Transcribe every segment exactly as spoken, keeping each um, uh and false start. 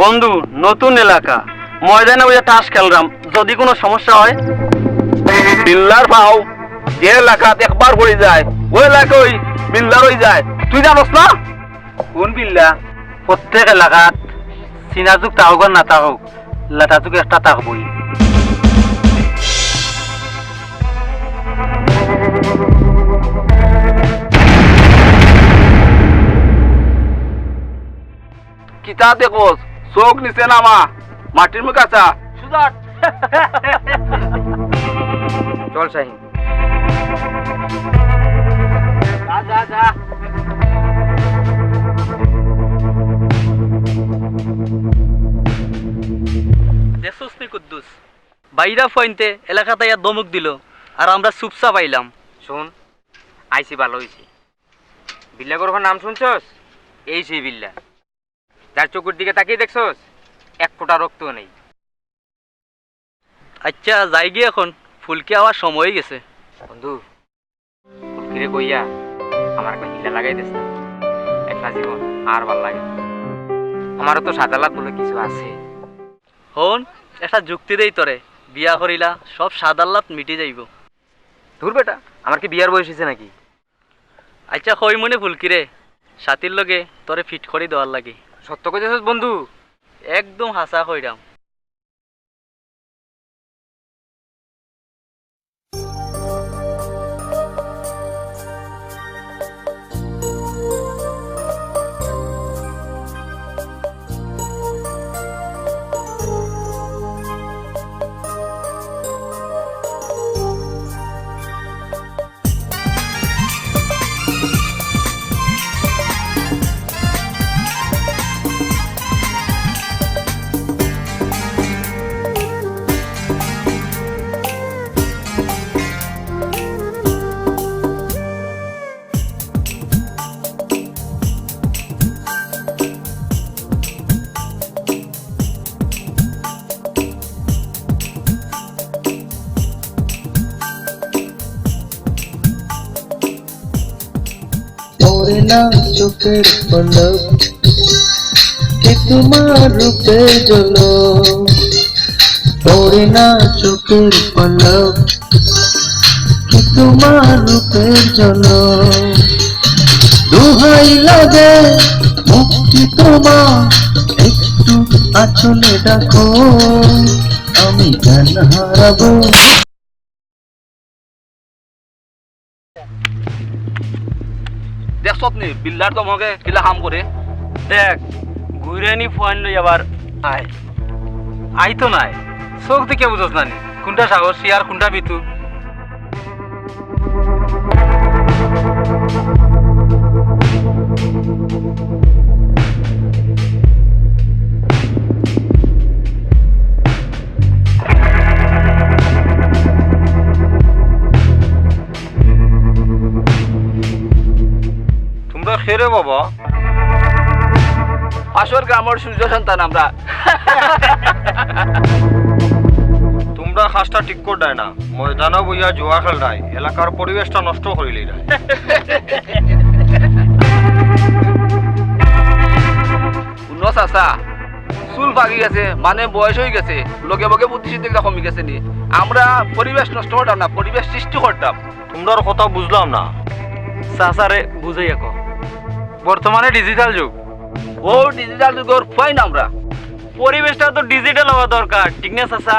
বন্ধু, নতুন এলাকা, ময়দানে বইয়া তাস খেলরাম, যদি কুনু সমস্যা অয়। বিল্লার পাও যে এলাকাত একবার পড়ি যায়, অউ এলাকাউ বিল্লার অইযায়। তুই জানোস না? কুন বিল্লা? প্রত্যেক এলাকাত চিনা যুগ থাকউক আর না থাকউক, লাটা যুগ একটা থাকবোউ। কিতা দেখোস? চউখ নিচে নামা, মাটির মুখে চা। সুজাত। চল শাহিন। যা, যা, যা। দেখছস নি কুদ্দুস? বাইরা ফুয়াইন্তে এলাকাত আইয়া ধমক দিলো, আর আমরা চুপচাপ আইলাম। হুন, আইছি ভালা অইছে। বিল্লা গরুর নাম হুনছস? এই সেই বিল্লা। যার চউখর দিকে তাকিয়ে দেখছস, এক ফোঁটা রক্তও নেই। আইচ্ছা, যাইগি অখন, ফুলকি আওয়ার সময় অইগেছে। বন্ধু, ফুলকিরে কইয়া আমার একটা হিলা লাগাই দেস না, একলা জীবন আর ভালা লাগে না। আমারও তো সাদাল্লাত বলে কিছু আছে। হুন, একটা যুক্তি দেই তোরে, বিয়া করিলা সব সাদাল্লাত মিটি যাইবো। ধুর বেটা, আমার কি বিয়ার বয়স অইছে নাকি? আইচ্ছা, কইমুনে ফুলকিরে, সাথীর লগে তোরে ফিট করি দেওয়ার লাগি। সত্য কইতেছস বন্ধু? একদম হাছা কইরাম। পড়ে না চোখের পলক, কি তোমার রূপের ঝলক। পড়ে না চোখের পলক, কি তোমার রূপের ঝলক। দোহাই লাগে মুক্তি তোমার, একটু আঁচলে ডাকো, আমি জ্ঞান হারাবো। দেখছত নি, বিল্লার দমকে কিলা কাম করে? দেখ, ঘুরে নি ফোন লই আবার আয়। আইতো নায়, চোখ দেখে বুঝছ না নি? কুনটা সাহসী আর কুনটা বিতু? তোমরা কে রে বাবা? পাশর গ্রামর সূর্য সন্তান আমরা। তোমরা কাজটা ঠিক কররায় না, ময়দানো বইয়া জুয়া খেলরায়, এলাকার পরিবেশটা নষ্ট করিলিরায়। হুনো চাচা, চুল পাকি গেছে, মানে বয়স অইগেছে, লগে লগে বুদ্ধি শুদ্ধি কিতা কমি গেছে নি? আমরা পরিবেশ নষ্ট করতাম না, পরিবেশ সৃষ্টি করতাম। তোমরার কথা বুঝলাম না। চাচারে বুঝাইয়া কও। বর্তমানে digital যুগ। অউ digital যুগর ফুয়াইন আমরা। পরিবেশটা তো digital অওয়া দরকার, ঠিক না চাচা?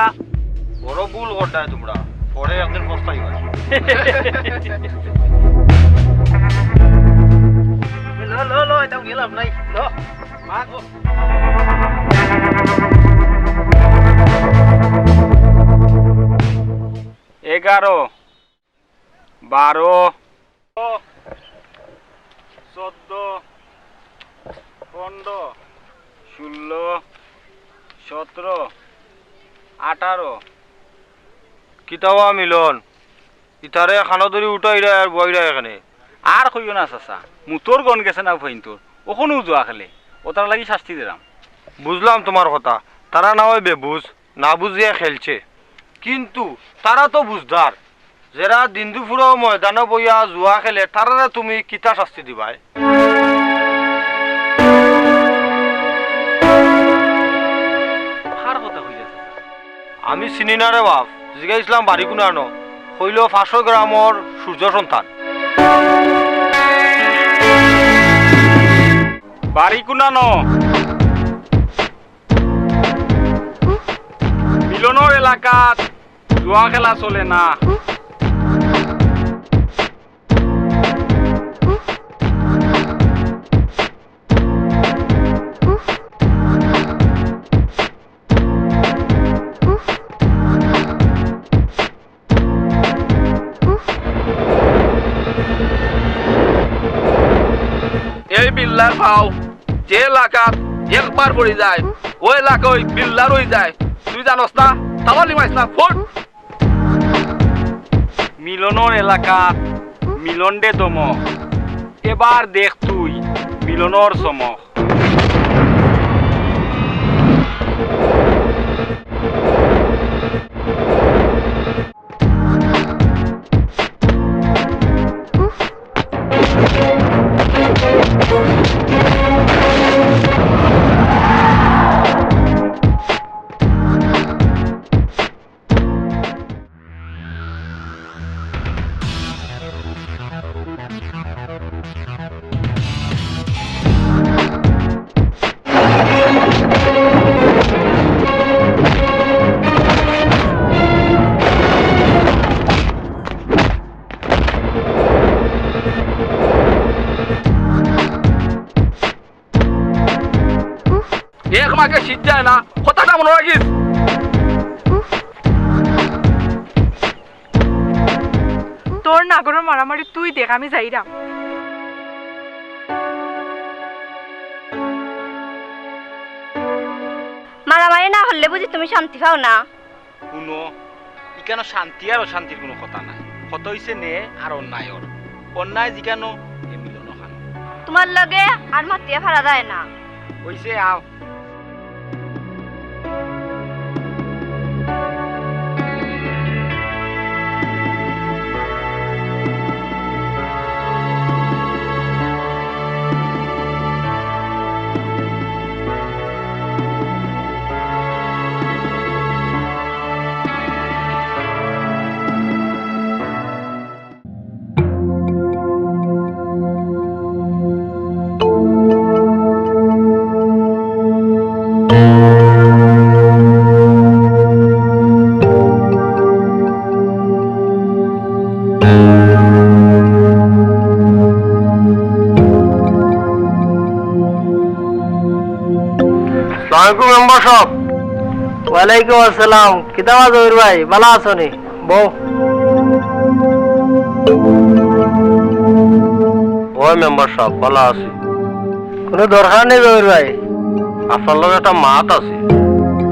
বড় ভুল কররায় তোমরা, পরে একদিন পস্তাইবায়। ল, ল, ল, ইতা গেলাম নাই। ল, মা গো। এগারো, বারো, চৌদ্দ, পনরো, ষোলো, সতরো, আঠারো। কিতা বা মিলন, ইতারে কানো ধরি উঠাইরায় আর বওয়াইরায় কেনে? আর কইও না চাচা, মুতর গন গেছে না ফুয়াইন্তর, অখনউ জুয়া খেলে, অতার লাগি শাস্তি দিরাম। বুঝলাম তুমার কথা, তারা না অয় বেবুঝ, না বুঝিয়া খেলছে, কিন্তু তারা তো বুঝদার। যেরা দিন দুপুরো ময়দানো বইয়া জুয়া খেলে, তারারে তুমি কিতা শাস্তি দিবায়? আমি চিনি না রে বাফ, জিগাইছলাম বাড়ি কুনানো, কইলো পাঁচশো গ্রামর সূর্য সন্তান। বাড়ি কুনানো? মিলনর এলাকাত জুয়া খেলা চলে না। এই বিল্লার ফাও যে এলাকাত একবার পড়ি যায়, ওই এলাকা ওই বিল্লার অই যায়। তুই জানোস না? তালালি মাইস না, ফুট। মিলনর এলাকাত মিলন দে দমক। এবার দেখ তুই মিলনর চমক। এক মাকে শীত যায় না, কথাটা মনে রাখিস। তোর নাগরর মারামারি তুই দেখ, আমি যাইরাম। মারামারি না করলে বুঝি তুমি শান্তি পাও না? হুনো, ইকানো শান্তি আর অশান্তির কুনু কথা নাই। কথা অইছে ন্যায় আর অন্যায়র। অন্যায় যেকানো, এ মিলন অখানো। তুমার লগে আর মাতিয়া পারা যায় না। অইছে, আও। আসসালামু আলাইকুম মেম্বার সাব। ওয়ালাইকুম আসসালাম। কিতা বা জহির ভাই, ভালা আছো নি? বও। অয় মেম্বার সাব, ভালা আছি। কুনু দরকার নি জহির ভাই? আপনার লগে একটা মাত আছে।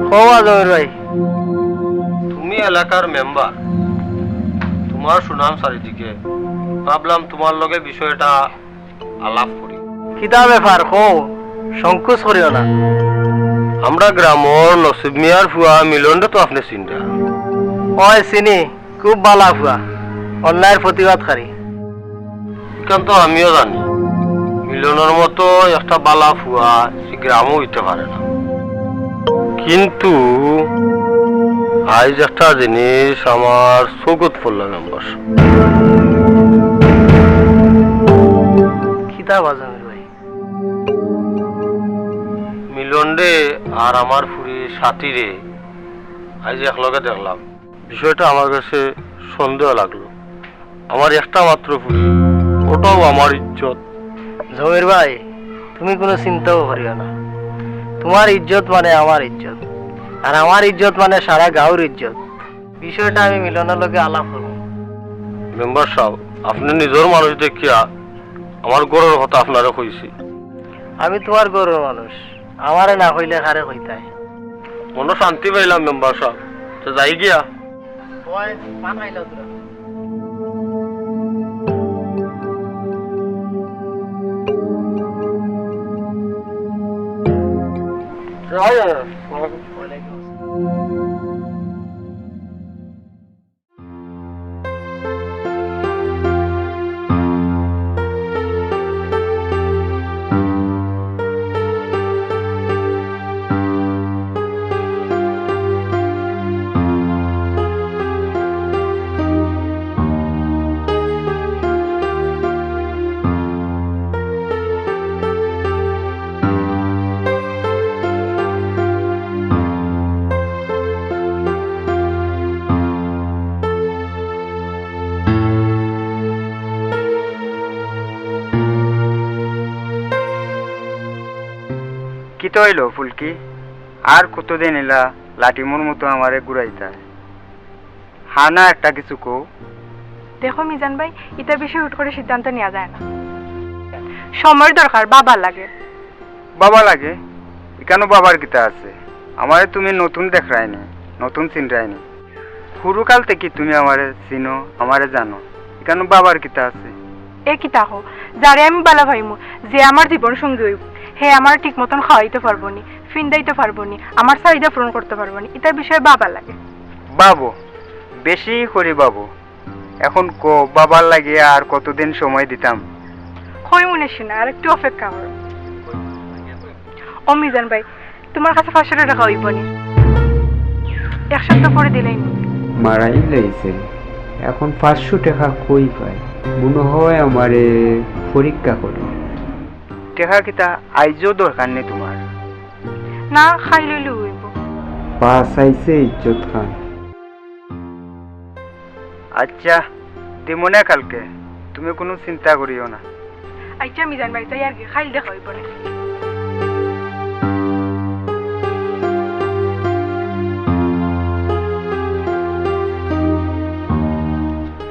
কও বা জহির ভাই। তুমি এলাকার মেম্বার, তুমার সুনাম চারিদিকে, ভাবলাম তুমার লগে বিষয়টা আলাপ করি। কিতা ব্যাপার কও, সংকোচ করিও না। আমরা গ্রামর নসিব মিয়ার ফুয়া মিলনরে তো আপনে চিনরা। অয় চিনি, খুব ভালা ফুয়া, অন্যায়র প্রতিবাদকারী। ইখান তো আমিও জানি, মিলনর মতো একটা ভালা ফুয়া ই গ্রামো অইতে পারে না। কিন্তু আইজ একটা জিনিস আমার চকুত পড়লো মেম্বার। কিতা বা জহির ভাই? মিলনরে আর আমার ফুরি সাথীরে আইজ একলগে দেখলাম। বিষয়টা আমার কাছে সন্দেহ লাগলো। আমার একটা মাত্র ফুরি, ওটাও আমার ইজ্জত। জহির ভাই, তুমি কুনু চিন্তাও করিও না। তুমার ইজ্জত মানে আমার ইজ্জত, আর আমার ইজ্জত মানে সারা গাঁওর ইজ্জত। বিষয়টা আমি মিলনর লগে আলাপ করমু। মেম্বার সাব, আপনে নিজর মানুষ দেখিয়া আমার ঘরর কথা আপনারে কইছি। আমি তুমার ঘরর মানুষ, আমারে না কইলে কারে কইতায়? মনো শান্তি পাইলাম মেম্বার সাব, তে যাই গিয়া। তো অইলো ফুলকি, আর কতদিন ইলা লাটিমর মতো আমারে ঘুরাইতায়? হা না একটা কিছু কও। দেখো মিজান ভাই, ইতা বেশি হুট করে সিদ্ধান্ত নেওয়া যায় না, সময় দরকার, বাবা লাগে। বাবা লাগে? ইকানো বাবার কিতা আছে? আমারে তুমি নতুন দেখরায়নি, নতুন চিনরায়নি। হুরুকাল থাকি তুমি আমারে চিনো, আমারে জানো, ইকানো বাবার কিতা আছে? এ কিতা কও, যারে আমি বালা পাইমু, যে আমার জীবন সঙ্গী অইবো, হে আমার ঠিক মতন খাওয়াইতে পারবো নি, ফিন্দাইতে পারবো নি, আমার চাহিদা পূরণ করতে পারবো নি, ইতার বিষয়ে বাবা লাগে। বাবো, বেশি করি বাবো। এখন কও, বাবার লাগি আর কতদিন সময় দিতাম? কই মনে শুনে, আর একটু অপেক্ষা করো। ও মিজান ভাই, তোমার কাছে পাঁচশো টেকা অইবো নি? এক সপ্তাহ পরে দিলেই নি। মারাই লাইছে। এখন পাঁচশো টেকা কই পাই? মনে হয় আমারে পরীক্ষা করে। টেকা কিতা আইজও দরকার নি তোমার? না, খাই লইলে অইবো। বাঁচাইছে ইজ্জত খান। আচ্ছা, দিমুনে কালকে, তুমি কুনু চিন্তা করিও না। আচ্ছা মিজান ভাই, যাই আর কি, খাইল দেখা অইবো নে।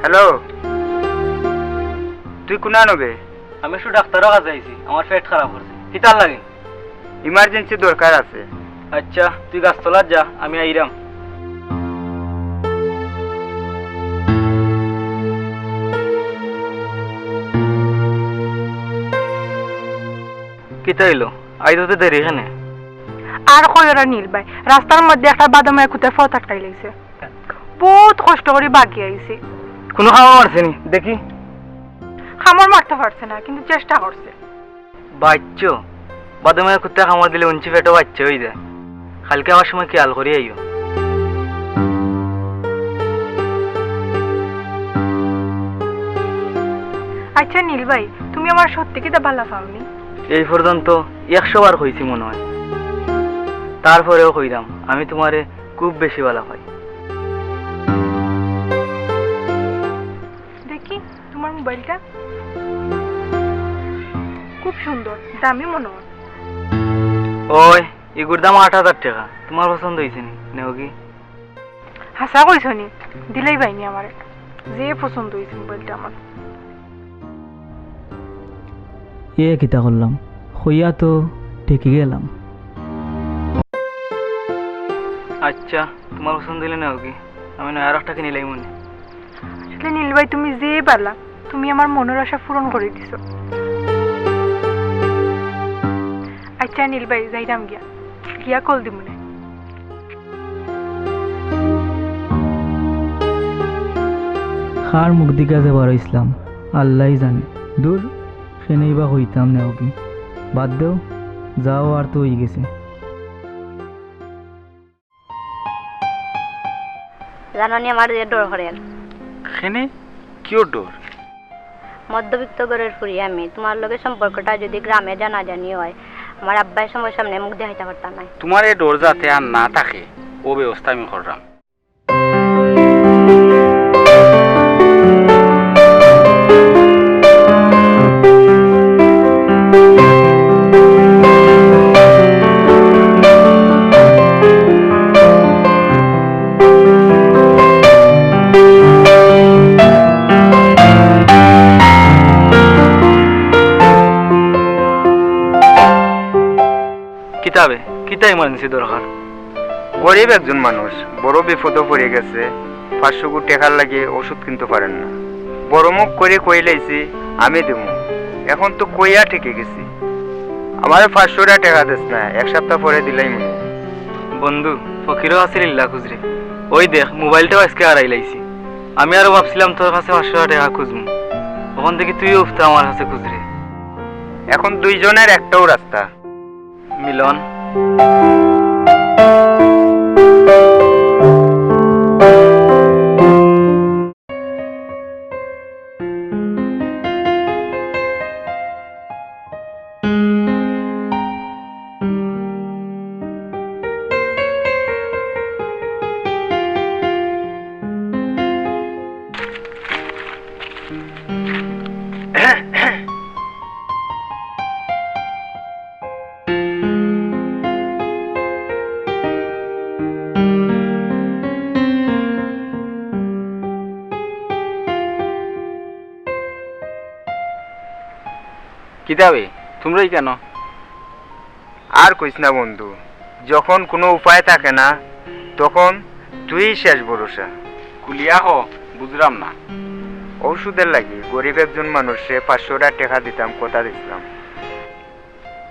হ্যালো, তুই কুনানো বে? আমি একটু ডাক্তারর কাছে আইছি, আমার পেট খারাপ করছে। কিতার লাগি? ইমার্জেন্সি দরকার আছে। আচ্ছা, তুই গাছতলাত যা, আমি আইরাম। কিতা অইলো? আইতে দেরি কেনে? আর কইও না নীল ভাই, রাস্তার মধ্যে একটা বাদামায় কুত্তায় পথ আটকাই লাইছে। বউত কষ্ট করি বাগি আইছি। কুনু কামড় মারছে নি? দেখি। কামড় মারতে পারছে না, কিন্তু চেষ্টা করছে। বাচ্চো, বাদামায় কুত্তায় কামড় দিলে উঞ্চি পেটো বাচ্চা অইযায়। কালকে আওয়ার সময় খিয়াল করি আইও। আচ্ছা নীল ভাই, তুমি আমারে সত্যি কিতা বালা পাওনি? এই পর্যন্ত একশো বার কইছি মনে হয়, তারপরেও কইরাম, আমি তোমারে খুব বেশি বালা পাই। দেখি তোমার মোবাইলটা। খুব সুন্দর, দামি মনে হয়। ওই, ইগুর দাম আট হাজার টেকা। তোমার পছন্দ অইছে নি? নেওগি? হাছা কইছো নি? দিলাইবায় নি আমারে? যে পছন্দ অইছে মোবাইলটা আমার। এ কিতা করলাম? কইয়া তো ঠেকি গেলাম। আচ্ছা, তোমার পছন্দ অইলে নেওগি, আমি নয়া আরেকটা কিনিলাইমুনে। আসলে নীল ভাই, তুমি যে বালা, তুমি আমার মনের আশা পূরণ করি দিছো। আচ্ছা নীল ভাই, যাইরাম গিয়া, গিয়া কল দিমুনে। কার মুখ দিকা যে বারইছলাম, আল্লায় জানে। দূর, কেনেই বা কইতাম নেওগি। বাদ দেও, যাও, আর তো অইগেছে। জানো নি আমার যে ডর করের। কেনে? কিওর ডর? মধ্যবিত্ত ঘরর ফুরি আমি, তোমার লগে সম্পর্কটা যদি গ্রামে জানাজানি হয়, আমার আব্বায় সময় সামনে মুখ দেখাইতা পারতা নায়। তোমার এ ডর যাতে আর না থাকে, অউ ব্যবস্থা আমি কররাম। কিতা বে, কিতা emergency দরকার? গরিব একজন মানুষ, বড় বিপদো পড়ি গেছে, পাঁচশো গু টেকার লাগি ওষুধ কিনতো পারের না। বড় মুখ করি কইলাইছি, আমি দিমু। এখন তো কইয়া ঠেকি গেছি। আমারে পাঁচশো টা টেকা দেছ না, এক সপ্তাহ পরে দিলাইমুনে। বন্ধু, ফকিরও আছে লিল্লা খুজরে। ওই দেখ, মোবাইলটাও আইজকে হারাইলাইছি। আমি আরো ভাবছিলাম তোর কাছে পাঁচশো টা টেকা খুজমু, অখন দেখি তুইও উফতা আমার কাছে খুজরে। এখন দুইজনের একটাউ রাস্তা। মিলন। কিতা বে, তুমরাই কেনে? আর কইস না বন্ধু, যখন কুনু উপায় থাকে না, তখন তুইই শেষ ভরসা। খুলিয়া ক, বুঝরাম না। অষুধর লাগি গরিব একজন মানুষরে পাঁচশো টেকা দিতাম, কথা দিছলাম।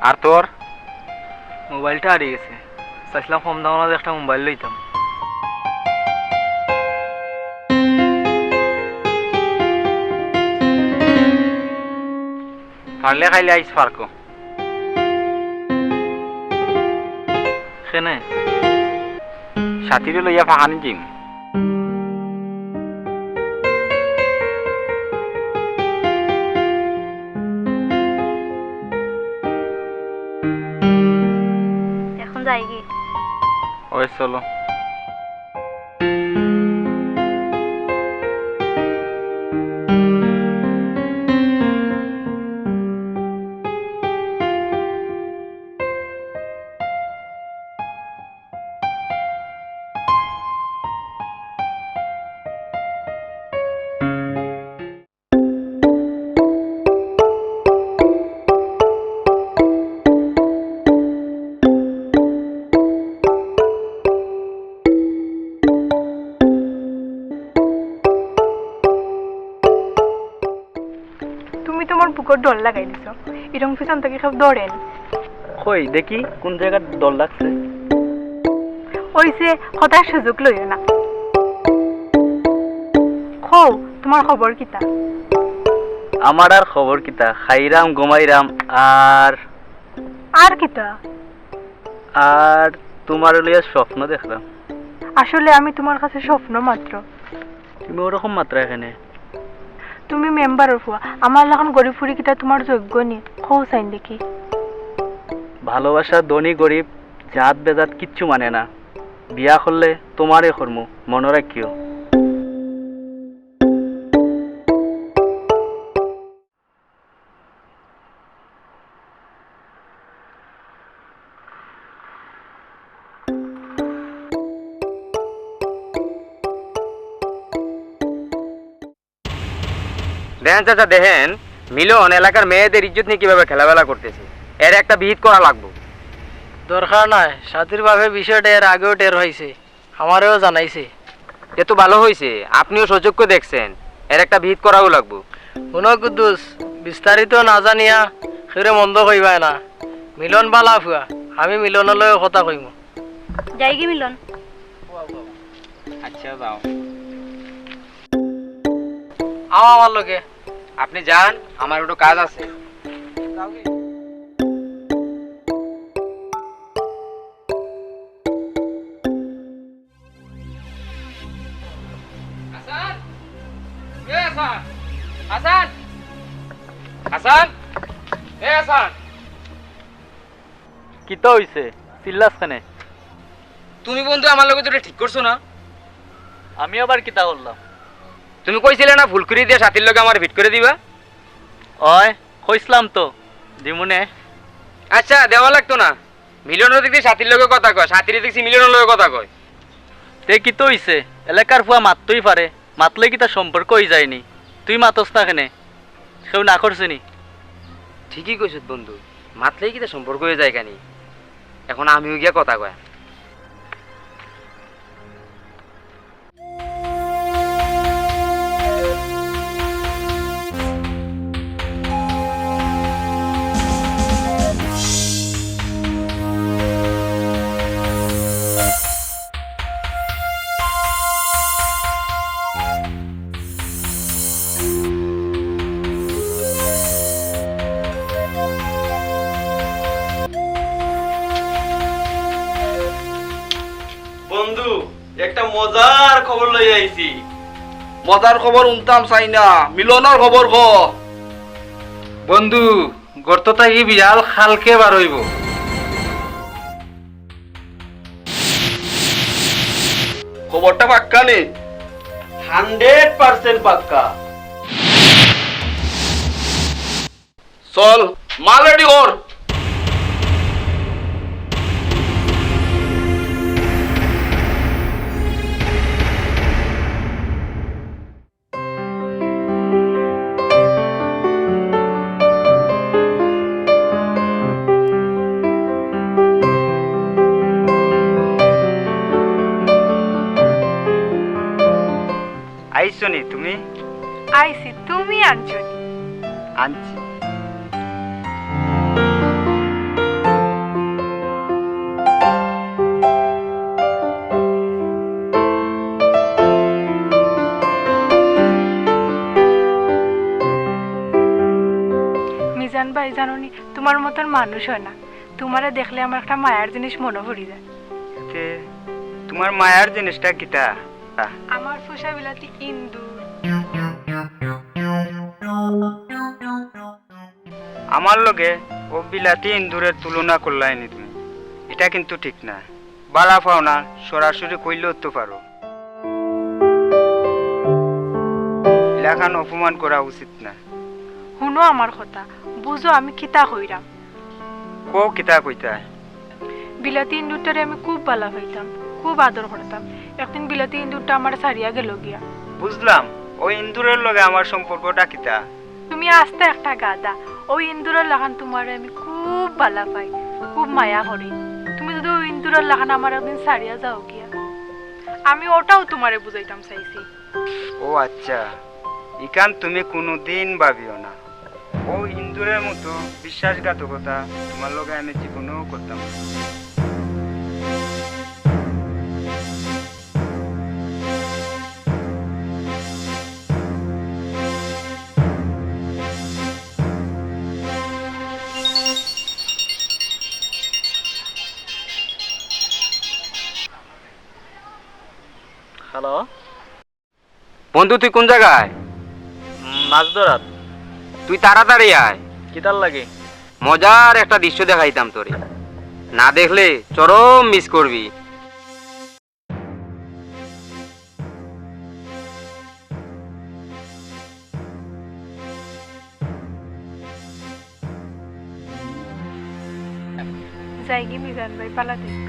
আর তোর? মোবাইলটা হারি গেছে, চাইছলাম কম দামর মাঝে একটা মোবাইল লইতাম। পারলে কাইল আইস পার্কো। কেনে? সাথীরে লইয়া ফাঁকানি দিম। এখন যাইগি? ওই চলো। তুমি তুমার বুকর ডর লাগাই দিছো, ইরম পিছন থাকি কেউ দৌড়ের নি। কই দেখি, কুন জাগাত ডর লাগছে? অইছে, কথার সুযোগ লইও না। কও, তুমার খবর কিতা? আমার আর খবর কিতা, খাইরাম, ঘুমাইরাম, আর আর কিতা? আর তুমারে লইয়া স্বপ্ন দেখরাম। আসলে আমি তুমার কাছে স্বপ্ন মাত্র। তুমি ওরকম মাতরায় কেনে? তুমি মেম্বারর ফুয়া, আমার লাখান গরিব ফুরি কিতা তুমার যোগ্য নি? কও চাইন দেখি। ভালোবাসা ধনী গরিব, জাত বেজাত কিচ্ছু মানে না। বিয়া করলে তুমারে করমু, মনো রাখিও। দেখেন চাচা, দেখেন, মিলন এলাকার মেয়েদের ইজ্জত নিয়া কিভাবে খেলাফেলা করতেছে, এর একটা বিহিত করা লাগবো। দরকার নাই, সাথীর বাপে বিষয়টা এর আগেও টের পাইছে। আমারেও জানাইছে। এ তো ভালো হইছে, আপনিও সচক্ষে দেখছেন, এর একটা বিহিত করাও লাগবো। হুনো কুদ্দুস, বিস্তারিত না জানিয়া কেউরে মন্দ কইবায় না। মিলন বালা ফুয়া, আমি মিলনর লগে কথা কইমু। যাইগি মিলন? আচ্ছা, যাও। আও আমার লগে। আপনি যান, আমার একটু কাজ আছে। হাসান! এ হাসান! হাসান! হাসান! এ হাসান! কিতা অইছে? চিল্লাস কেনে? তুমি বন্ধু আমার লগে যেটা ঠিক করছো না? আমি আবার কিতা করলাম? তুমি কইছিলে না ফুলকুরি দিয়া সাথীর লগে আমারে ফিট করি দিবা? অয়, কইছলাম তো, দিমুনে। আচ্ছা, দেওয়া লাগতো না। মিলনও দেখছি সাথীর লগে কথা কয়, সাথীরে দেখছি মিলনর লগে কথা কয়। তে কিতা অইছে? এলাকার ফুয়া মাততই পারে, মাতলে কিতা সম্পর্ক অই যায়নি? তুই মাতস না কেনে? কেউ না করছে নি? ঠিকই কইছত বন্ধু, মাতলেই কিতা সম্পর্ক অই যায় কেনে? এখন আমিও গিয়া কথা কয়া। বন্ধু, একটা মজার খবর লই আইছি। মজার খবর হুনতাম চাই না, মিলনর খবর ক। বন্ধু, গর্ত থাকি বিড়াল কালকে বার অইবো। খবরটা পাক্কা নি? হান্ড্রেড পার্সেন্ট পাক্কা। চল, মাল রেডি কর। আইছো নি তুমি? আইছি, তুমি আনছো নি? আনছি। মিজান ভাই, জানো নি, তুমার মতন মানুষ অয় না। তুমারে দেখলে আমার একটা মায়ার জিনিস মনো পড়ি যায়। তে, তুমার মায়ার জিনিসটা কিতা? আমার পোষা বিলাতি ইন্দুর। আমার লগে অউ বিলাতি ইন্দুরের তুলনা করলায় নি তুমি, ইটা কিন্তু ঠিক না। বালা পাও না, সরাসরি কইলেও তো পারো। ইলাখান অপমান করা উচিত না। হুনো আমার কথা, বুঝো আমি কিতা কইরাম। কও কিতা কইতায়? বিলাতি ইন্দুরটারে আমি খুব বালা পাইতাম, খুব আদর করতাম। একদিন বিলাতি ইন্দুরটা আমারে ছাড়িয়া গেলো গিয়া। বুঝলাম, অউ ইন্দুরের লগে আমার সম্পর্কটা কিতা? তুমি আস্তা একটা গাধা। অউ ইন্দুরর লাখান তুমারে আমি খুব বালা পাই, খুব মায়া করি। তুমি যুদি অউ ইন্দুরর লাখান আমারে একদিন ছাড়িয়া যাও গিয়া, আমি অটাও তুমারে বুঝাইতাম চাইছি। ও আচ্ছা, ইখান তুমি কুনুদিন ভাবিও না। অউ ইন্দুরের মতো বিশ্বাসঘাতকতা তুমার লগে আমি জীবনেও করতাম না। হ্যালো। বন্ধু, তুই কোন জাগায়? উম, মাছ ধরাত। তুই তাড়াতাড়ি আয়। কিতার লাগি? মজার একটা দৃশ্য দেখাইতাম তোরে, না দেখলে চরম মিস করবি। যাইগি মিজান ভাই, বালা থাইক।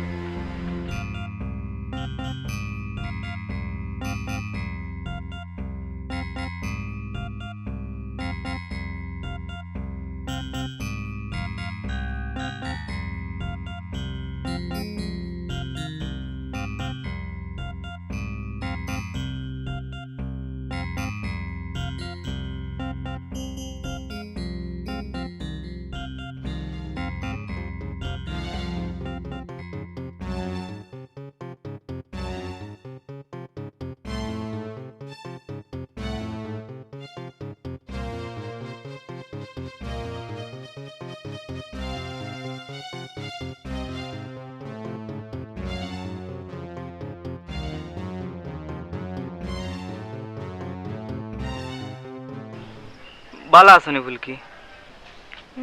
বালা আছো নি ফুলকি?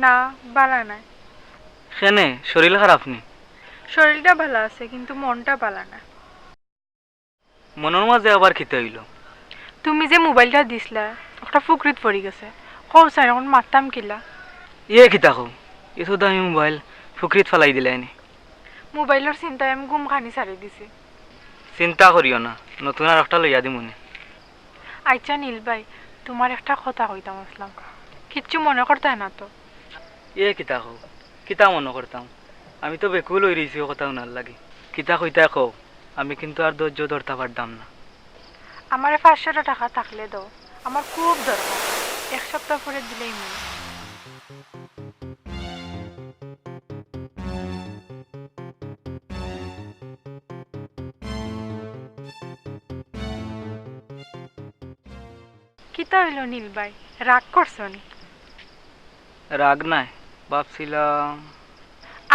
না, বালা নায়। কেনে, শরীল খারাপ নি? শরীলটা বালা আছে, কিন্তু মনটা বালা না। মনর মাঝে আবার কিতা অইলো? তুমি যে মোবাইলটা দিছলা, একটা ফুকরিত পড়ি গেছে। কও চাইন, অখন মারতাম কিলা? ইয়ে কিতা কও? ইতো দামি মোবাইল ফুকরিত ফালাই দিলায় নি। মোবাইলর চিন্তায় আমি ঘুম খানি ছাড়ি দিছি। চিন্তা করিও না, নতুন আর একটা লইয়া দিমুনে। আইচ্ছা নীল ভাই, তুমার একটা কথা কইতাম আছলাম, কিচ্ছু মনো করতায় না তো? এ কিতা কও? কিতা মনো করতাম? আমি তো বেকুল অই রইছি অউ কথা হুনার লাগি। কিতা কইতায় কও, আমি কিন্তু আর ধৈর্য ধরতা পারতাম না। আমারে পাঁচশো টেকা থাকলে দেও, আমার খুব দরকার, এক সপ্তাহ পরে দিলেই মনে। কিতা অইলো নীল ভাই, রাগ করছো নি? রাগ নায়, ভাবছিলাম।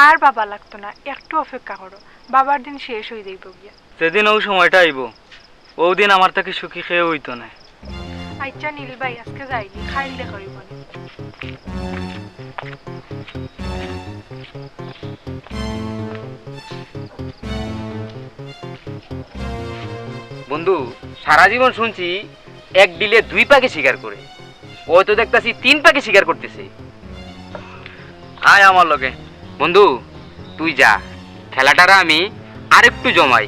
আর ভাবা লাগতো না, একটু অপেক্ষা করো, ভাবার দিন শেষ অই যাইবো গিয়া। যেদিন অউ সময়টা আইবো, অউ দিন আমার থাকি সুখী কেউ অইতো নায়। আইচ্ছা নীল ভাই, আজকে যাইগি, কাইল দেখা অইবো নে। বন্ধু, সারা জীবন শুনছি এক ঢিলে দুই পাখি শিকার করে, অউ তো দেখতাছি তিন পাখি শিকার করতেছে। আয় আমার লগে। বন্ধু, তুই যা, খেলাটারে আমি আরেকটু জমাই।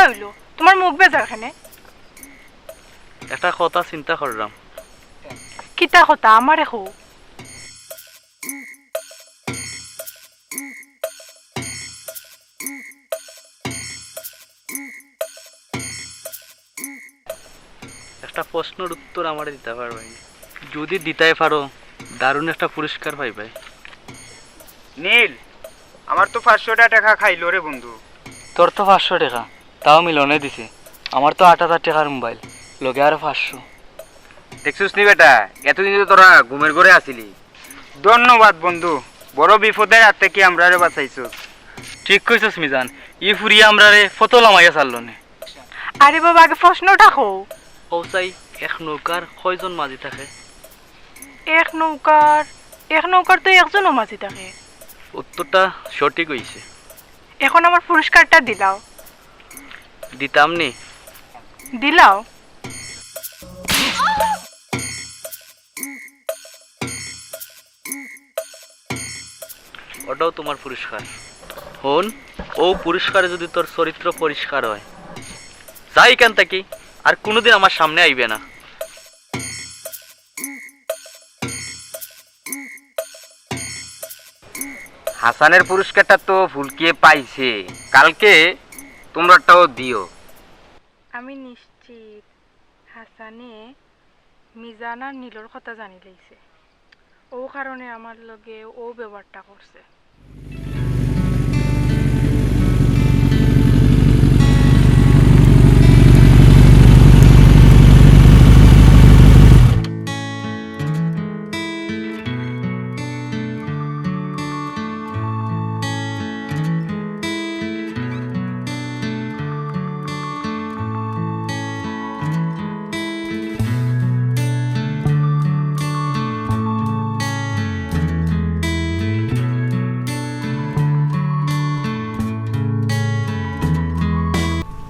অইলো, তুমার মুখ বেজার কেনে? একটা কথা চিন্তা কররাম। কিতা কথা? আমারে কও। একটা প্রশ্নর উত্তর আমারে দিতা পারবায় নি? যুদি দিতায় পারো, দারুণ একটা পুরস্কার পাইবায়। নীল, আমার তো পাঁচশোটা টেকা খাইলো রে বন্ধু। তোর তো পাঁচশো টেকা, তাও মিলনে দিছে। আমার তো আট হাজার টেকার মোবাইল, লগে আরো পাঁচশো। দেখছস নি বেটা, এতদিন তো তোরা ঘুমের ঘরে আছিলি। ধন্যবাদ বন্ধু, বড় বিপদের হাত থাকি আমরারে বাঁচাইছস। ঠিক কইছস মিজান, ই ফুরিয়ে আমরারে ফতো লামাইয়া ছাড়লো নে। আরে বাবা, আগে প্রশ্নটা কও। কও চাই, এক নৌকার কয়জন মাঝি থাকে? এক নৌকার, এক নৌকার তো একজনও মাঝি থাকে। উত্তরটা সঠিক অইছে। এখন আমার পুরস্কারটা দিলাও। দিতাম নি। দিলাও। ওটাও তুমার পুরস্কার। হুন, অউ পুরস্কারে যুদি তোর চরিত্র পরিষ্কার অয়, যা ইখান থাকি, আর কুনুদিন আমার সামনে আইবে না। হাসানের পুরস্কারটা তো ফুলকিয়ে পাইছে, কালকে তুমরারটাও দিও। আমি নিশ্চিত হাসানে মিজান আর নীলর কথা জানিলাইছে, অউ কারণে আমার লগে অউ ব্যবহারটা করছে।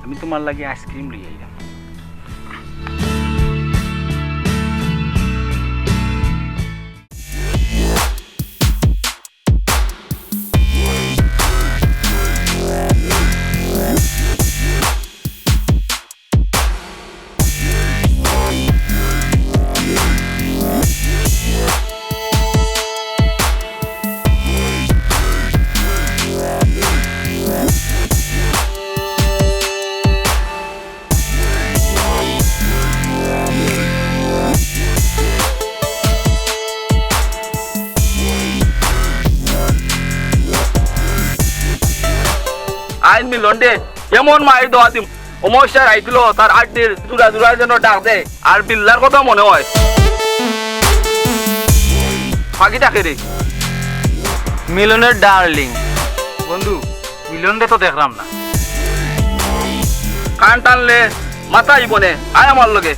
আমি তুমার লাগি আইসক্রিম লই আইলাম। আইন মিলন দে, এমন মাইর দেওয়া দিম, অমাবস্যার রাইত অইলো, তার আড্ডির জুড়া জুড়া যেন ডাক দে, আর বিল্লার কথা মনে অয়। ফাঁকি থাকে রে। মিলনের ডার্লিং। বন্ধু, মিলনরে তো দেখরাম না। কান টানলে মাথা আইবো নে, আয় আমার লগে।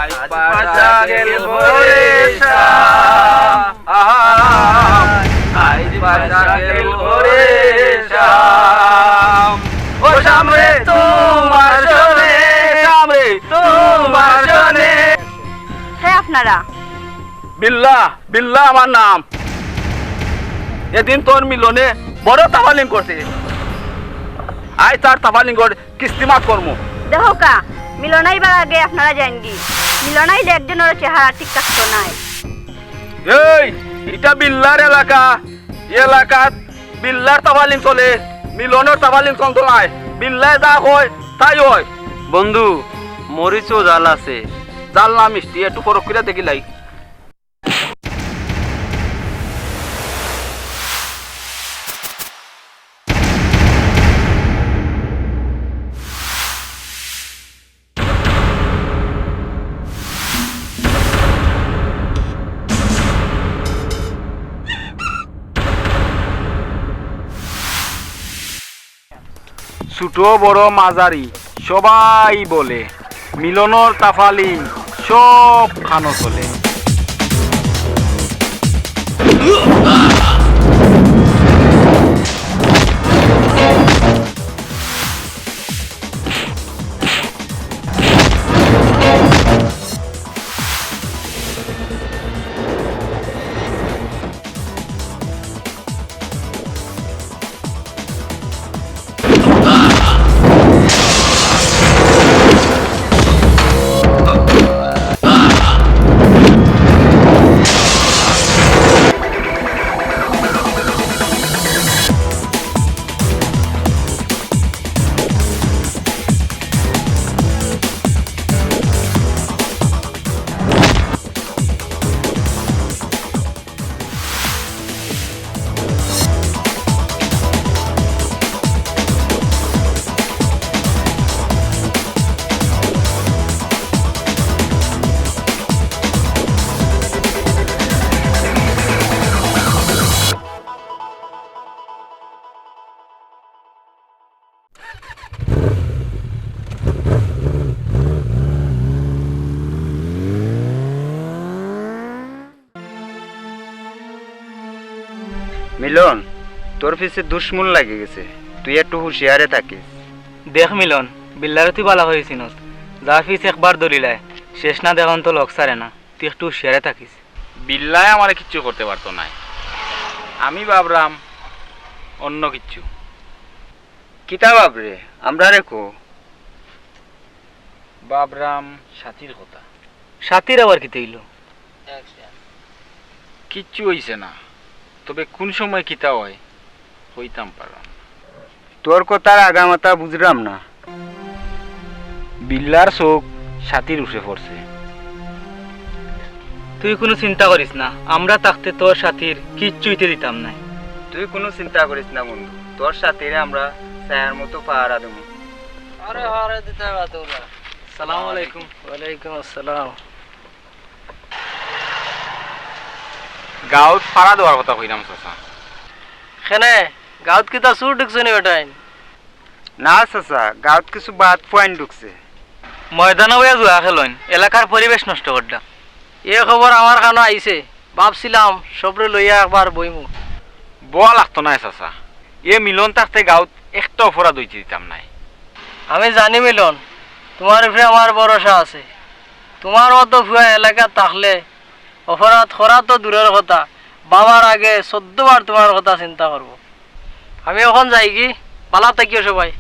আইজ পাশা গেল রে শাম, আহা, আইজ পাশা গেল রে শাম। ও শাম রে, তুমার সনে, শাম রে, তুমার সনে। কে আপনারা? বিল্লা, বিল্লা আমার নাম। এদিন তোর মিলনে বড় তাফালিং করছে। আইজ তার তাফালিংর কিস্তি মাফ করমু। দেখউক্কা, মিলন আইবার আগে আপনারা যাইনগি। মিলন আইলে একজনরও চেহারা ঠিক থাকতো নায়। এই, ইটা বিল্লার এলাকা। ই এলাকাত বিল্লার তাফালিং চলে, মিলনর তাফালিং চলতো নায়। বিল্লায় যা কয়, তাই অয়। বন্ধু, মরিচও ঝাল আছে। ঝাল না মিষ্টি, একটু পরখ করিয়া দেখিলাই। ছোট বড় মাঝারি সবাই বলে, মিলনর তাফালিং সব খানো চলে। মিলন, তোর পিছে দুশমন লাগি গেছে, তুই একটু হুঁশিয়ারে থাকিস। দেখ মিলন, বিল্লারে তুই বালা করি চিনস, যার পিছে একবার ধরিলায়, শেষ না দেখান তো লগ ছাড়ে না, তুই একটু হুঁশিয়ারে থাকিস। বিল্লায় আমারে কিচ্ছু করতে পারতো নায়, আমি ভাবরাম অন্য কিচ্ছু। কিতা ভাবরে, আমরারে ক। ভাবরাম সাথীর কথা। সাথীর আবার কিতা অইলো? কিচ্ছু অইছে না, তবে কুন সময় কিতা অয়, কইতাম পাররাম না। তোর কথার আগামাথা বুঝরাম না। বিল্লার চউখ সাথীর উপরে পড়ছে। তুই কুনু চিন্তা করিস না, আমরা থাকতে তোর সাথীর কিচ্ছু অইতে দিতাম নায়। তুই কুনু চিন্তা করিস না বন্ধু, তোর সাথীরে আমরা ছায়ার মতো পাহারা দিমু। আরে, আরে, দিতে হবে তোরা। সালাম আলাইকুম। ওয়ালাইকুম আসসালাম। গাউত ফাড়া দেওয়ার কথা কইরাম চাচা। কেনে? গাউত কিতা চুর ঢুকছে নি বেটাইন? না চাচা, গাউত কিছু বাদ পুয়াইন ঢুকছে। ময়দানো বইয়া জুয়া খেলইন, এলাকার পরিবেশ নষ্ট কররা। এ খবর আমার কানো আইছে, ভাবছিলাম সবরে লইয়া একবার বইমু। বওয়া লাগতো নায় চাচা, এ মিলন থাকতে গাউত একটা অপরাধ অইতে দিতাম নায়। আমি জানি মিলন, তুমার উপরে আমার ভরসা আছে। তুমার মতো ফুয়া এলাকাত থাকলে অপরাধ করা তো দূরের কথা, ভাবার আগে চৌদ্দ বার তুমার কথা চিন্তা করবো। আমি অখন যাইগি, বালা থাকিও সবাই।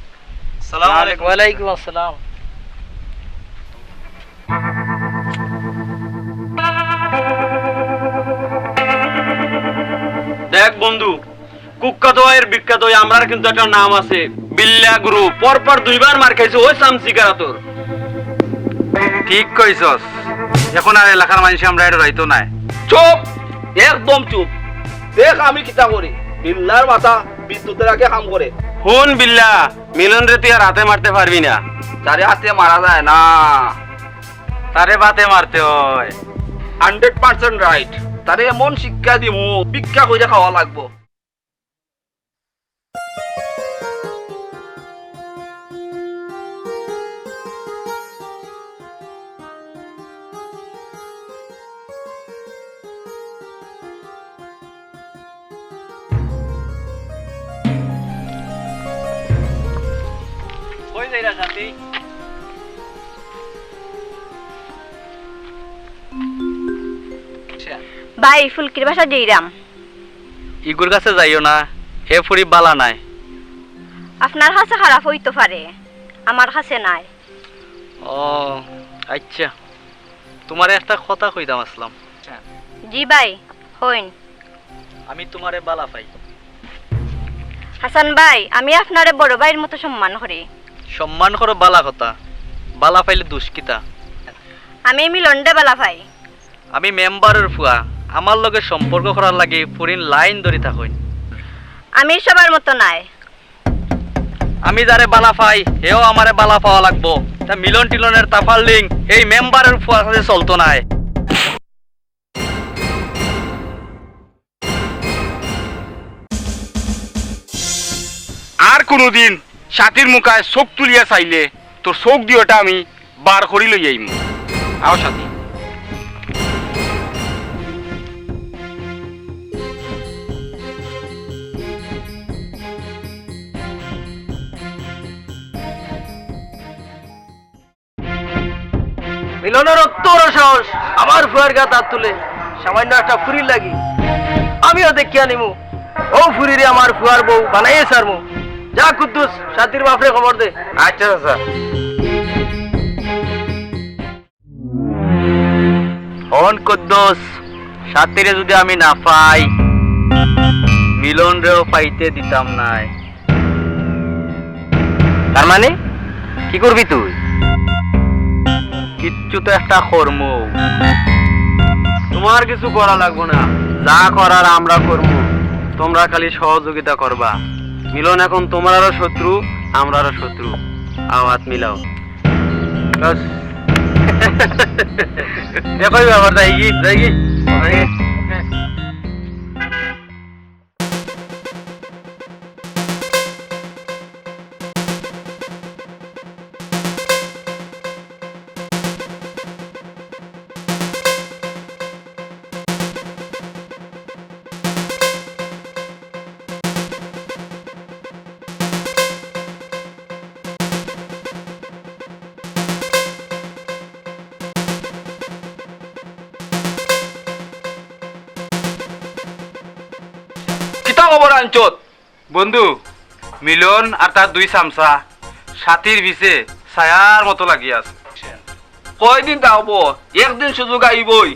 সালাম আলাইকুম। ওয়ালাইকুম আসসালাম। দেখ বন্ধু, কুখ্যাত অইর বিখ্যাত অই, আমরার কিন্তু একটা নাম আছে, বিল্লা গ্রুপ। পরপর দুইবার মার খাইছে ওই সামসিকার আতর। ঠিক কইছস, অখন আর এলাকার মানষে আমরারে ডরাইতো নায়। চুপ, একদম চুপ। দেখ আমি কিতা করি, বিল্লার মাথা বিদ্যুতের আগে কাম করে। হুন বিল্লা, মিলনরে তুই আর আতে মারতে পারবি না। তারে আতে মারা যায় না, তারে বাতে মারতে অয়। Hundred percent right। তারে এমন শিক্ষা দিমু, ভিক্ষা কইরা খাওয়া লাগবো। কই যাইরা শান্তি? ভাই, ফুলকির বাসাত যাইরাম। ইগুর কাছে যাইও না, হে ফুরি বালা নায়। আপনার কাছে খারাপ অইতো পারে, আমার কাছে নায়। ও, আইচ্ছা, তুমারে একটা কথা কইতাম আছলাম। জি ভাই, কইন। আমি তুমারে বালা পাই। হাসান ভাই, আমি আপনারে বড় ভাইর মতো সম্মান করি। সম্মান করো, বালা কথা, বালা পাইলে দুষ কিতা? আমি মিলনরে বালা পাই। আমি মেম্বারর ফুয়া, আমার লগে সম্পর্ক করার লাগি ফুরিন লাইন ধরি থাকইন। আমি সবার মতো নায়। আমি যারে বালা পাই, হেও আমারে বালা পাওয়া লাগবো। তা মিলন টিলনের তাফার লিং এই মেম্বারর ফুয়ার সাথে চলতো নায়। আর কুনুদিন সাথীর মুখায় চউখ তুলিয়া চাইলে তোর চউখ দুইওটা আমি বার করি লইয়া আইমু। আও সাথী। মিলনর অত বড় সাহস, আমার ফুয়ার গাত আত তুলে, সামান্য একটা ফুরির লাগি। আমিও দেখিয়া নিমু, অউ ফুরিরে আমার ফুয়ার বউ বানাইয়া ছাড়মু। যা কুদ্দুস, সাথীর বাপরে খবর দে। আইচ্ছা চাচা। অন কুদ্দুস, সাথীরে যুদি আমি না পাই, মিলনরেও পাইতে দিতাম নায়। তার মানে? কি করবি তুই? কিচ্ছু তো একটা করমু। তুমার কিছু করা লাগবো না, যা করার আমরা করমু, তুমরা খালি সহযোগিতা করবা। মিলন অখন তুমরারও শত্রু, আমরারও শত্রু। আও, আত মিলাও। বাস। দেখো, এই ব্যাপার, যাই কি, যাই কি? আনছত। বন্ধু, মিলন আর তার দুই চামচা সাথীর পিছে ছায়ার মতো লাগিয়া আছে। কয়দিন থাকবো? একদিন সুযোগ আইবই।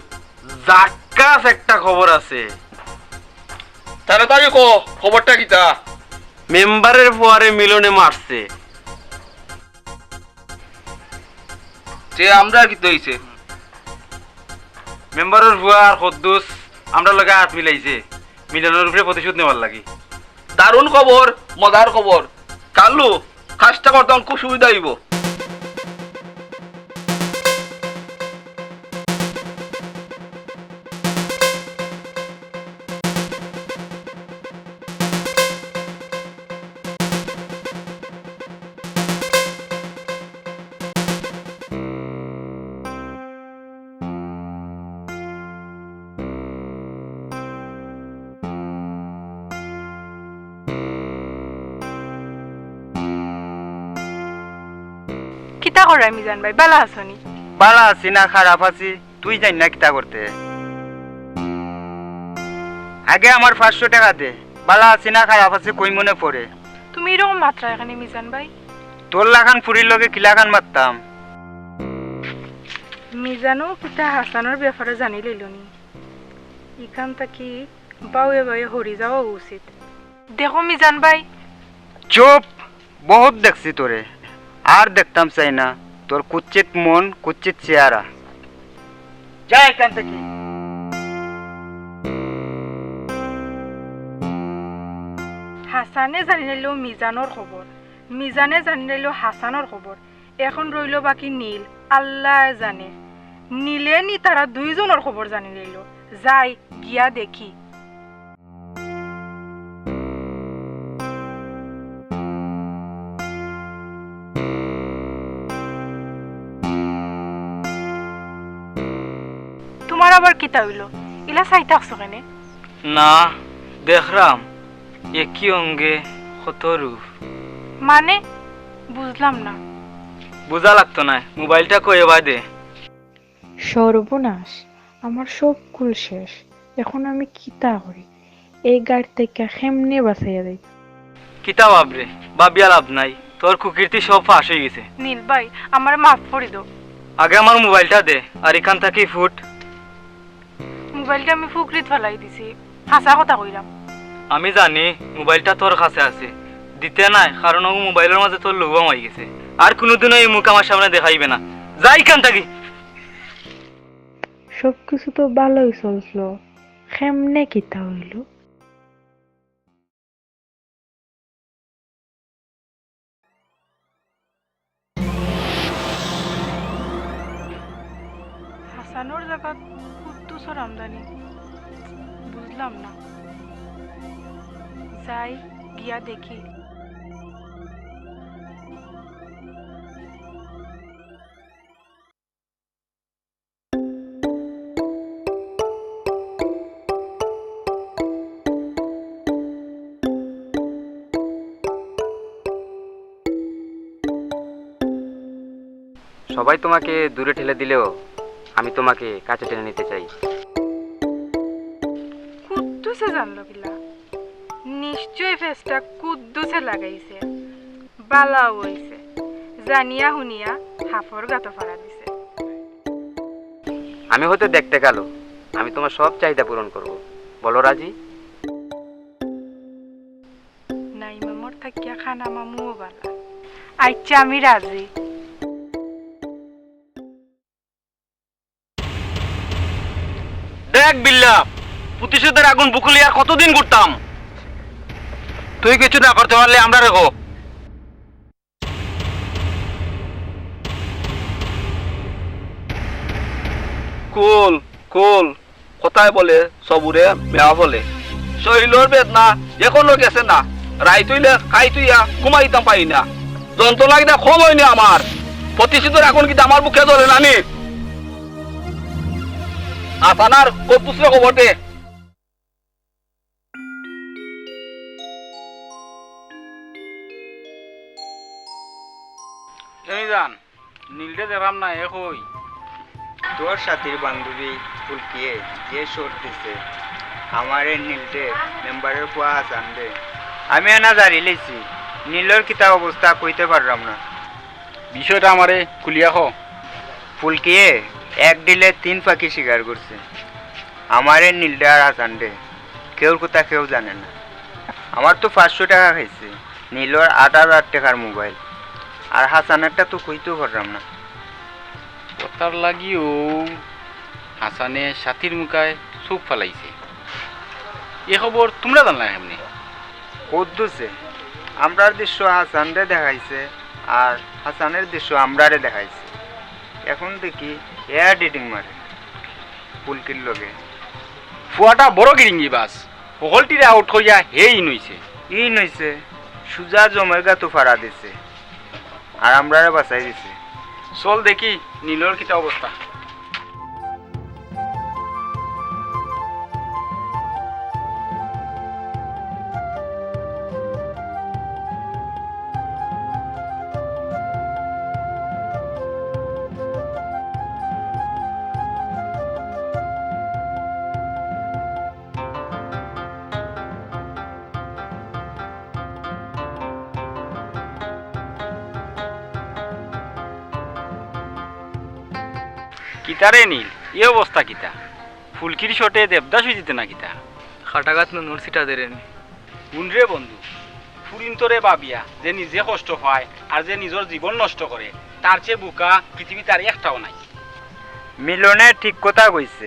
জাক্কাস একটা খবর আছে। তাড়াতাড়ি ক, খবরটা কিতা? মেম্বারের ফুয়ারে মিলনে মারছে। তে আমরার কিতা অইছে? মেম্বারের ফুয়া আর কদ্দুস আমরার লগে আত মিলাইছে মিলনের উপরে প্রতিশোধ নেওয়ার লাগি। দারুণ খবর, মজার খবর। কালু, কাজটা করতে আমার খুব সুবিধা অইবো। কিতা কররায় মিজান ভাই, বালা আছো নি? বালা আছি না, খারাপ আছি, তুই জানি না কিতা করতে। আগে আমার পাঁচশো টেকা দে, বালা আছি না, খারাপ আছি, কই মনে পড়ে। তুমি এরকম মাতরায় কেনে মিজান ভাই? তোর লাখান ফুরির লগে কিলাখান মাততাম। মিজানও কিতা হাসানর ব্যাপারে জানি লইল নি? ইখান থাকি বাউয়ে বাউয়ে হরি যাওয়া উচিত। দেখো মিজান ভাই। চুপ, বহুত দেখছি তোরে, আর দেখতাম চাই না তোর কুচ্ছিত মন, কুচ্ছিত চেহারা। যা এখান থাকি। হাসানে জানি লইল মিজানর খবর, মিজানে জানি লইল হাসানর খবর। এখন রইল বাকি নীল, আল্লায় জানে। নীলে নি তারা দুইজনর খবর জানি লইল। যাই, গিয়া দেখি। তুমার আবার কিতা অইল? ইলা চাই থাকছো কেনে? না, দেখরাম, একই অঙ্গে কত রূপ। মানে, বুঝলাম না। বুঝা লাগতো নায়, মোবাইলটা কই এবায় দে। সর্বনাশ, আমার সবকুল শেষ। এখন আমি কিতা করি? এই গাড় থাকি কেমনে বাঁচিয়া যাই? কিতা ভাবরে, ভাবিয়া লাভ নাই, তোর কুকীর্তি সব ফাঁস অইগেছে। নীল ভাই, আমারে মাফ করি দেও। আগে আমার মোবাইলটা দে, আর ইখান থাকি ফুট। মোবাইলটা আমি ফুকরিত ফালাই দিছি, হাছা কথা কইরাম। আমি জানি মোবাইলটা তোর কাছে আছে, দিতে নায়, কারণ অউ মোবাইলর মাঝে তোর লুভ হামাই গেছে। আর কুনুদিনও ই মুখ আমার সামনে দেখাইবে না, যা ইখান থাকি। সবকিছু তো ভালোই চলছিল, কেমনে কিতা অইল? হাসানর জাগাত কুদ্দুসর আমদানি, বুঝলাম না। যাই, গিয়া দেখি। সবাই তোমাকে দূরে ঠেলে দিলেও আমি তোমাকে কাছে টেনে নিতে চাই। কুদ্দুসে জানলো কিলা? নিশ্চয় ফেসটা কুদ্দুসে লাগাইছে। বালাও অইছে, জানিয়া হুনিয়া হাফর গাতো ফাড়া দিছে। আমি হয়তো দেখতে কালো, আমি তোমার সব চাহিদা পূরণ করব। বলো রাজি? নাইমা মোর থাকিয়া খানা মামুও বালা। আচ্ছা, আমি রাজি। দেখ বিল্লা, প্রতিশোধের আগুন বুকে লইয়া আর কতদিন ঘুরতাম? তুই কিছু না করতে পারলে আমরারে ক। কুল, কুল, কথায় বলে সবুরে মেওয়া ফলে। শরীলর বেদনা এখনো গেছে না। রাইত অইলে কাইত অইয়া ঘুমাইতাম পারি না। যন্ত্রণা কিতা কম অয়নি আমার? প্রতিশোধের আগুন কিতা আমার বুকে জ্বলে না নি? আসানার কদ্দুসরে খবর দে। এই জান, নীলরে দেখলাম না, এ কই? তোর সাথীর বান্ধবী ফুলকিয়ে যে শর্ট দিছে, আমারে নীল দে, মেম্বারের ফুয়া হাসান দে। আমি এনা জারি লইছি, নীলর কিতা অবস্থা কইতে পাররাম না। বিষয়টা আমারে খুলিয়া কও। ফুলকিয়ে এক ঢিলে তিন পাখি শিকার করছে। আমারে নীল দে আর হাসান দে, কেউর কথা কেউ জানে না। আমার তো পাঁচশো টেকা খাইছে, নীলর আট হাজার টেকার মোবাইল, আর হাসানেরটা তো কইতেও পাররাম না। অতার লাগিউ হাসানে সাথীর মুখায় চুপ ফালাইছে। এ খবর তুমরা জানলায় কেমনে? কুদ্দুসে আমরার দৃশ্য হাসানরে দেখাইছে, আর হাসানের দৃশ্য আমরারে দেখাইছে। এখন দেখি এ এডিটিং মারে ফুলকির লগে। ফুয়াটা বড় গিরিঙ্গি বাস, হকলটিরে আউট করিয়া হে ইন অইছে। ইন অইছে, সুজা জমের গাতো ফাড়া দিছে। আর আমরারে বাঁচাই দিছে। চল দেখি নীলর কিতা অবস্থা। কিতা রে নীল, ই অবস্থা কিতা? ফুলকির শটে দেবদাস অইযিতে না কিতা? কাটাঘাত নুনুর ছিটা দে রে নি। হুন রে বন্ধু, ফুরিন্তরে ভাবিয়া যে নিজে কষ্ট পায় আর যে নিজর জীবন নষ্ট করে, তার চেয়ে বুকা পৃথিবীত আর একটাও নাই। মিলনে ঠিক কথা কইছে।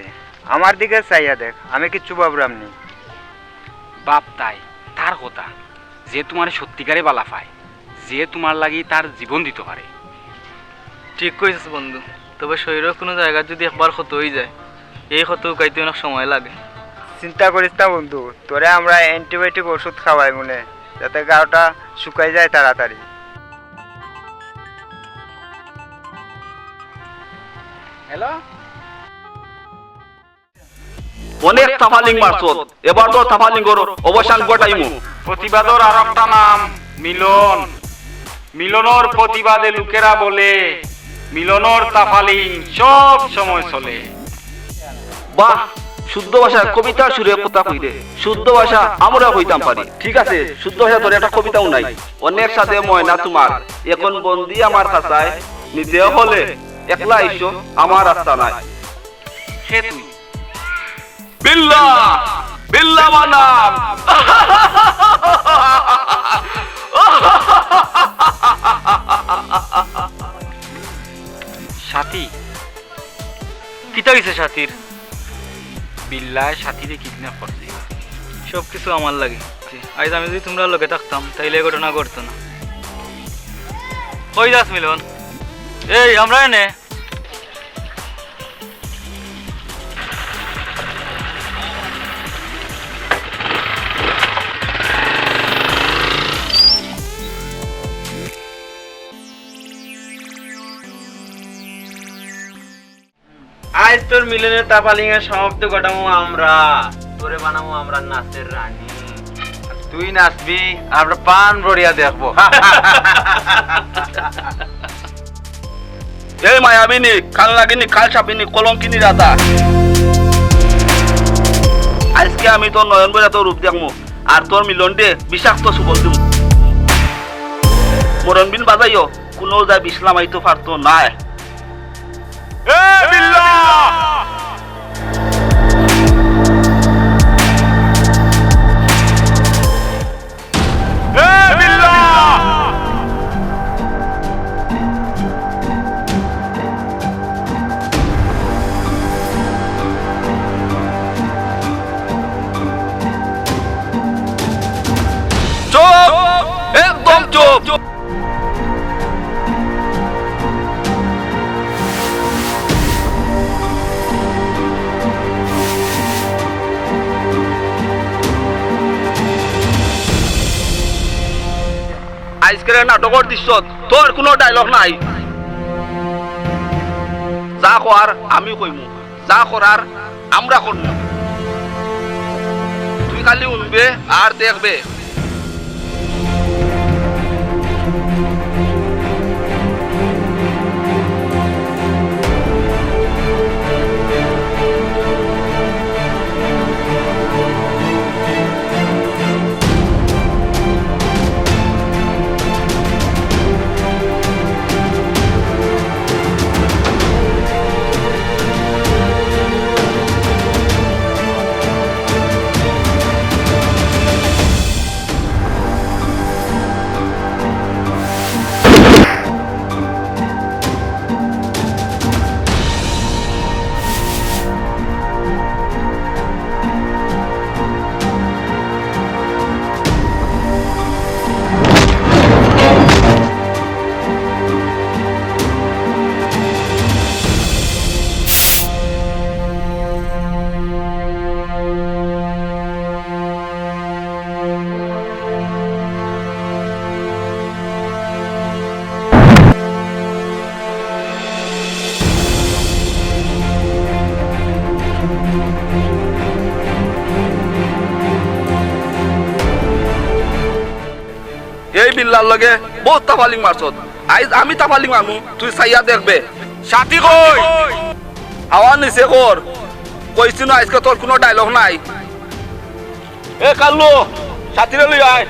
আমার দিকে চাইয়া দেখ, আমি কিচ্ছু ভাবরাম নি। বাপ তাই, তার কথা, যে তুমারে সত্যিকারে বালা পায়, যে তুমার লাগি তার জীবন দিতো পারে। ঠিক কইছস বন্ধু, তবে শরীরর কুনু জাগাত যুদি একবার ক্ষত অইযায়, এই ক্ষত উকাইতে অনেক সময় লাগে। চিন্তা করিস না বন্ধু, তোরে আমরা অ্যান্টিবায়োটিক ওষুধ খাওয়াইমুনে, যাতে গাটা শুকাই যায় তাড়াতাড়ি। হ্যালো? অনেক তাফালিং মারছত, এবার তো তাফালিংর অবসান ঘটাইমু। প্রতিবাদর আরোকটা নাম মিলন। মিলনর প্রতিবাদে লোকেরা বলে, মিলনর তাফালিং সব সময় চলে। বাহ, শুদ্ধ ভাষায় কবিতার সুরে কথা কইরে। শুদ্ধ ভাষা আমরা কইতাম পারি। ঠিক আছে, শুদ্ধ ভাষা ধরে একটা কবিতা হুনাই। অনেক সাধে ময়না তুমার, এখন বন্দি আমার খাঁচায়, নিতে হলে একলা আইসো আমার আস্তানায়। কে তুই? বিল্লা, বিল্লা বানাম। সাথী, কিতা অইছে সাথীর? বিল্লায় সাথীরে কিডন্যাপ করছে। সব কিছু আমার লাগি। আইজ আমি যুদি তুমরার লগে থাকতাম, তাইলে এই ঘটনা ঘটতো না। কই যাস মিলন? এই, আমরা এনে। আইজ তোর মিলনের তাফালিংয়ের সমাপ্তি ঘটামু আমরা। তোরে বানামু আমরা নাচের রানী। আর তুই নাচবি, আমরা পান ভরিয়া দেখবো। এই মায়াবিনী, কাল নাগিনী, কাল সাপিনী, কলঙ্কিনী রাধা। আইজকে আমি তোর নয়ন ভরিয়া তোর রূপ দেখমু, আর তোর মিলনরে বিষাক্ত সুবল দিমু। মরণ বিন বাজাইও, কুনু যায় বিষ লামাইতো পারতো নায়। এ বিল্লা! এ বিল্লা! চুপ! একদম চুপ! আইজকের নাটকর দৃশ্যত তোর কুনু ডায়লগ নাই। যা কওয়ার আমি কইমু, যা করার আমরা করমু। তুই খালি হুনবে আর দেখবে। এই বিল্লার লগে বউত তাফালিং মারছত। আইজ আমি তাফালিং মারমু, তুই চাইয়া দেখবে। সাথী কই? আওয়াজ নিচে কর। কইছি না আইজকে তোর কুনু dialogue নাই। এ কাল্লু, সাথীরে লই আয়।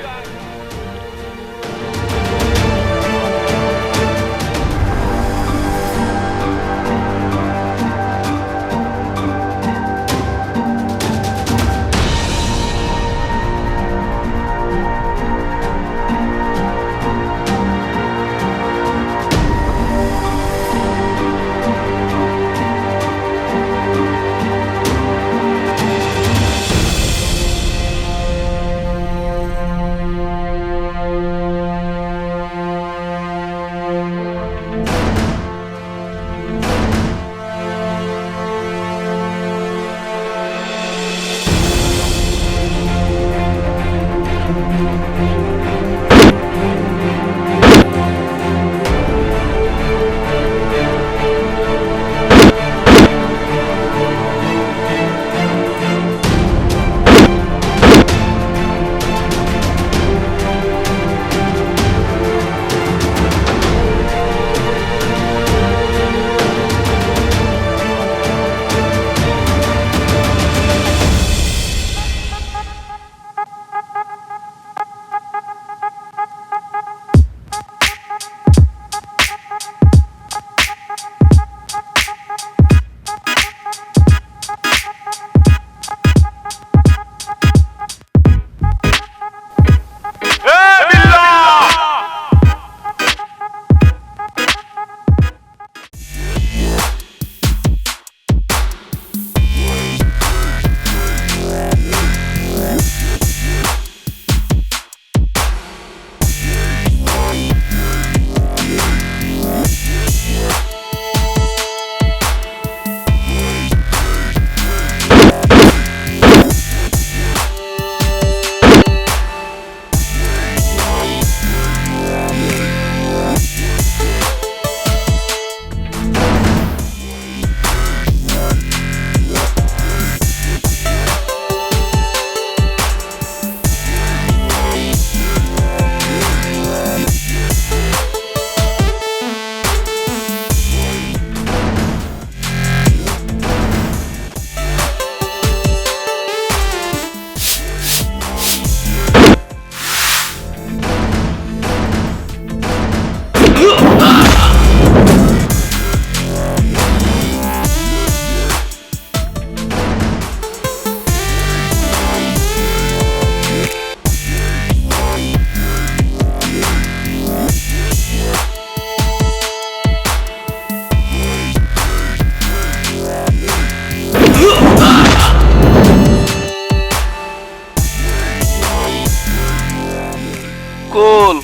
কুল,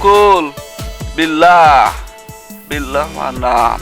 কুল, বিল্লাহ, বিল্লাহ মান্নান।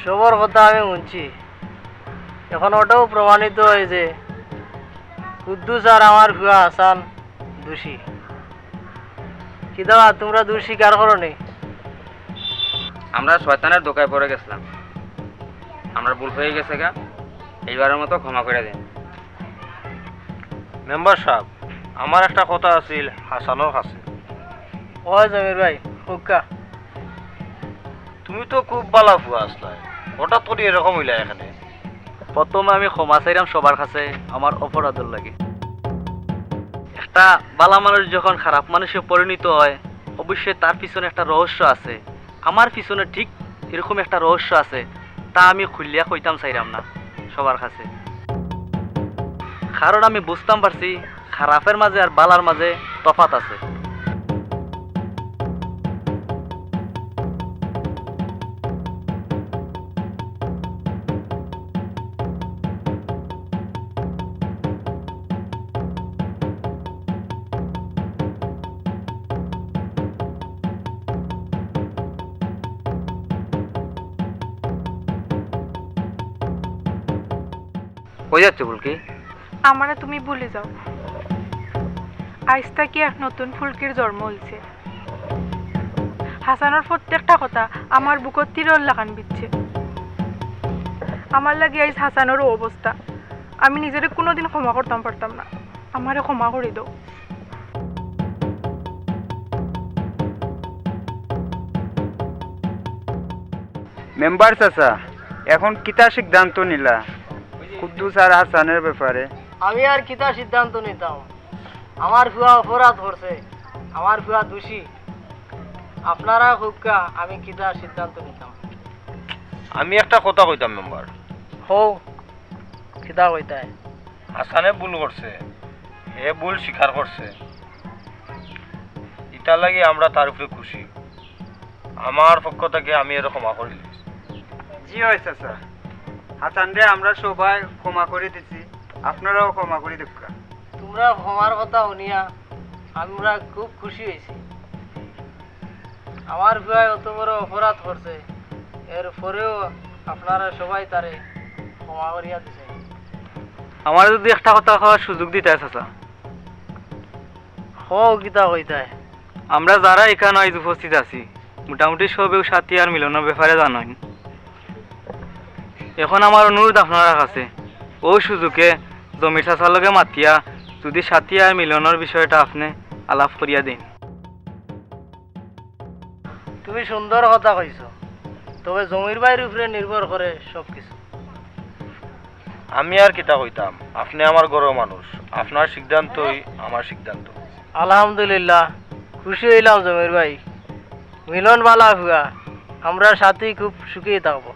সবর কথা আমি হুনছি। এখন অটাও প্রমাণিত অয় যে কুদ্দুস আর আমার ফুয়া হাসান দুষী। কিতা বা, তুমরা দুষ স্বীকার করো নি? আমরা শয়তানের ধোকায় পড়ি গেছলাম, আমরার ভুল অইগেছেগা, এইবারের মতো ক্ষমা করি দেইন। মেম্বার সাব, আমার একটা কথা আছিল হাসানর কাছে। অয় জমির ভাই, কউক্কা। তুমি তো খুব ভালা ফুয়া আছলায়, হঠাৎ করি এরকম অইলা কেনে? প্রথমে আমি ক্ষমা চাইরাম সবর কাছে আমার অপরাধর লাগি। একটা ভালা মানুষ যখন খারাপ মানুষে পরিণত অয়, অবশ্যই তার পিছনে একটা রহস্য আছে। আমার পিছনে ঠিক এরকম একটা রহস্য আছে, তা আমি খুলিয়া কইতাম চাইরাম না সবর কাছে। কারণ আমি বুঝতাম পারছি খারাপের মাঝে আর ভালার মাঝে তফাত আছে। কই যাচ্ছ ফুলকি? আমারে তুমি ভুলি যাও। আইজ থাকি এক নতুন ফুলকির জন্ম অইছে। হাসানর প্রত্যেকটা কথা আমার বুকো তীরর লাখান বিধছে। আমার লাগি আইজ হাসানর অউ অবস্থা। আমি নিজরে কুনুদিন ক্ষমা করতাম পারতাম না। আমারে ক্ষমা করি দেও। মেম্বার চাচা, এখন কিতা সিদ্ধান্ত নিলা কুদ্দুস আর হাসানের ব্যাপারে? আমি আর কিতা সিদ্ধান্ত নিতাম? আমার ফুয়া অপরাধ করছে, আমার ফুয়া দুষী। আপনারা কউক্কা আমি কিতা সিদ্ধান্ত নিতাম? আমি একটা কথা কইতাম মেম্বার। কও, কিতা কইতায়? হাসানে ভুল করছে, হে ভুল স্বীকার করছে, ইতার লাগি আমরা তার উপরে খুশি। আমার পক্ষ থাকি আমি এরে ক্ষমা করিলিছি। জি অয় চাচা, হাসানরে আমরা সবাই ক্ষমা করি দিছি, আপনারাও ক্ষমা করি দেউক্কা। তুমরার ক্ষমার কথা হুনিয়া আমরা খুব খুশি অইছি। আমার ফুয়ায় অত বড় অপরাধ করছে, এর পরেও আপনারা সবাই তারে ক্ষমা করিয়া দিছেন। আমারে যুদি একটা কথা কওয়ার সুযোগ দিতায় চাচা। কও, কিতা কইতায়? আমরা যারা ইখানো আইজ উপস্থিত আছি, মোটামুটি সবেউ সাথী আর মিলনর ব্যাপারে জানইন। এখন আমার অনুরোধ আপনারার কাছে, অউ সুযোগে জমির চাচার লগে মাতিয়া যুদি সাথী আর মিলনর বিষয়টা আপনে আলাপ করিয়া দেইন। তুমি সুন্দর কথা কইছো, তবে জমির ভাইর উপরে নির্ভর করে সব কিছু। আমি আর কিতা কইতাম, আপনে আমার ঘরর মানুষ, আপনার সিদ্ধান্তই আমার সিদ্ধান্ত। আলহামদুলিল্লাহ, খুশি অইলাম জমির ভাই। মিলন ভালা ফুয়া, আমরার সাথী খুব সুখেই থাকবো।